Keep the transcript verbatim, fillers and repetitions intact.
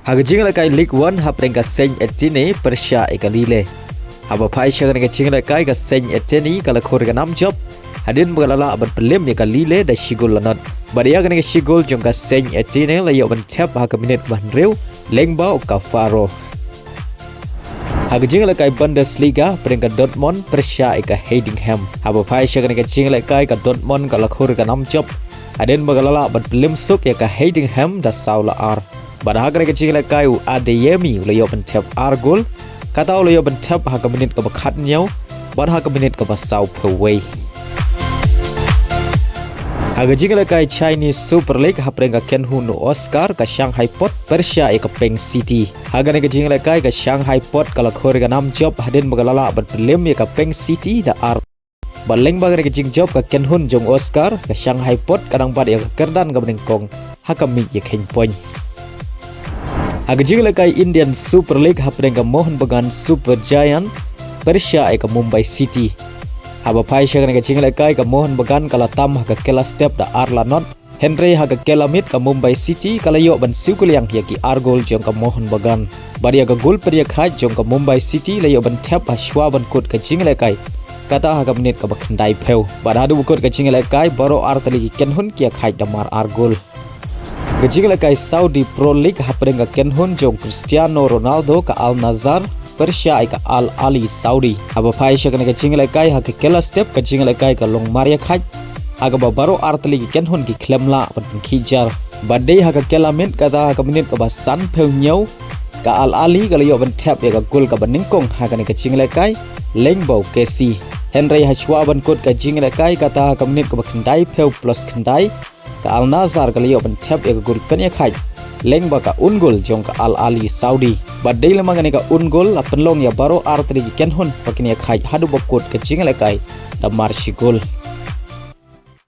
Ha ka jingïalehkai Ligue One hapdeng ka Saint Etienne pyrshah ïa ka Lille. Haba phai sha kane ka jingïalehkai ka Saint Etienne ka la khur ïa ka nam jop hadien ba ka la lah ban pynlem ïa ka Lille da shi gol la nod. Bad ïa kane ka shi gol jong ka Saint Etienne la ïoh ban thep ha ka minit ba hynriew lyngba u Cafaro. Ha ka jingïalehkai Bundesliga hapdeng ka Dortmund pyrshah ïa ka Heidenheim. Haba phai sha kane ka jingïalehkai ka Dortmund ka la khur ïa ka nam jop hadien ba ka la lah ban pynlem suk ïa ka Heidenheim da saw la ar. Bad ha kane ka jingïalehkai u Adeyemi u la ïoh ban thep ar gol. Kata u la ïoh ban thep ha ka minit kaba khathynñiew bad ha ka minit kaba sawphew wei. Ha ka jingïalehkai Chinese Super League hapdeng ka Kenhun Oscar ka Shanghai Pot pyrshah ïa ka Peng City. Ha kane ka jingïalehkai ka Shanghai Pot ka la khur ïa ka nam jop hadien ba ka la lah ban pynlem ïa ka Peng City da ar. Bad lyngba kane ka jingjop ka Kenhun jong Oscar ka Shanghai Pot ka dang bat ïa ka kyrdan kaba nyngkong ha ka miej ïakheiñ point. Ha ka jingïalehkai Indian Super League hapdeng ka Mohun Bagan Super Giant pyrshah ïa ka Mumbai City. Haba phai sha kane ka jingïalehkai ka Mohun Bagan ka la tam ha ka kylla step da ar la nod. Hynrei ha ka kylla miet ka Mumbai City ka la ïoh ban siew kylliang ïa ki ar gol jong ka Mohun Bagan. Bad ïa ka gol pynïakhaid jong ka Mumbai City la ïoh ban thep ha shwa ban kut ka jingïalehkai, kata ha ka minit kaba khyndaiphew. Bad haduh ba kut ka jingïalehkai baroh artylli ki Kenhun ki ïakhaid da mar ar gol. Ka jingïalehkai Saudi Pro League hapdeng ka Kenhun jong Cristiano Ronaldo ka Al Nassr pyrshah ïa ka Al Ahli Saudi. Haba phai sha kane ka jingïalehkai ha ka kylla step ka jingïalehkai ka long mar ïakhaid, ha kaba baroh artylli ki Kenhun ki khlem lah ban pynkhih jar. Bad dei ha ka kylla miet kata ha ka minit kaba sanphew hynñiew ka Al Ahli ka la ïoh ban thep ïa ka gol kaba nyngkong ha kane ka jingïalehkai lyngba u Kessie. Hynrei ha shwa ban kut ka jingïalehkai kata ha ka minit kaba khyndaiphew plus khyndai ka Al Nassr ka la ïoh ban thep ïa ka gol pynïakhaid lyngba ka own goal jong ka Al Ahli Saudi. Bad dei lem ma kane ka own goal la pynlong ïa baroh artylli ki Kenhun ba kin ïakhaid haduh ba kut ka jingïalehkai da mar shi gol.